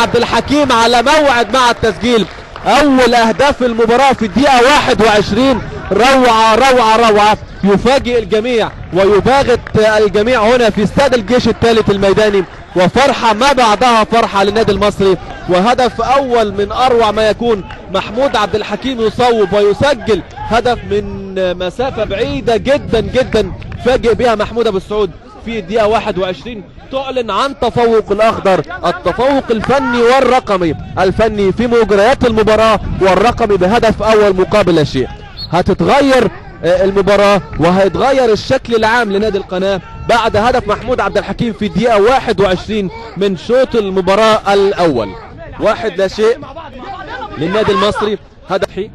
عبد الحكيم على موعد مع التسجيل. اول اهداف المباراة في الدقيقة 21. روعة روعة روعة، يفاجئ الجميع ويباغت الجميع هنا في استاد الجيش الثالث الميداني، وفرحة ما بعدها فرحة للنادي المصري، وهدف اول من اروع ما يكون. محمود عبد الحكيم يصوب ويسجل هدف من مسافة بعيدة جدا جدا، فاجئ بها محمود ابو السعود في الدقيقة 21. تعلن عن تفوق الأخضر، التفوق الفني والرقمي، الفني في مجريات المباراة والرقمي بهدف أول مقابل لا شيء. هتتغير المباراة وهيتغير الشكل العام لنادي القناة بعد هدف محمود عبد الحكيم في الدقيقة 21 من شوط المباراة الأول. 1-0 للنادي المصري. هدف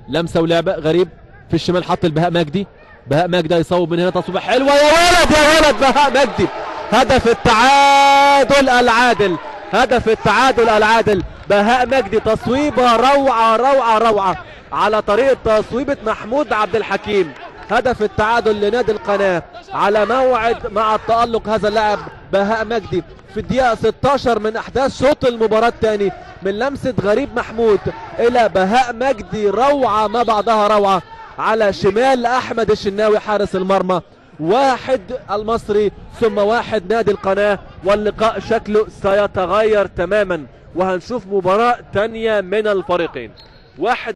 لمسة ولعبة غريب في الشمال، حط البهاء مجدي، بهاء مجدي يصوب من هنا تصويبة حلوة، يا ولد يا ولد بهاء مجدي، هدف التعادل العادل، هدف التعادل العادل بهاء مجدي، تصويبة روعة روعة روعة على طريقة تصويبة محمود عبد الحكيم. هدف التعادل لنادي القناة على موعد مع التألق هذا اللاعب بهاء مجدي في الدقيقة 16 من أحداث شوط المباراة الثاني، من لمسة غريب محمود إلى بهاء مجدي، روعة ما بعدها روعة على شمال أحمد الشناوي حارس المرمى. 1 المصري ثم 1 نادي القناة، واللقاء شكله سيتغير تماما وهنشوف مباراة تانية من الفريقين. 1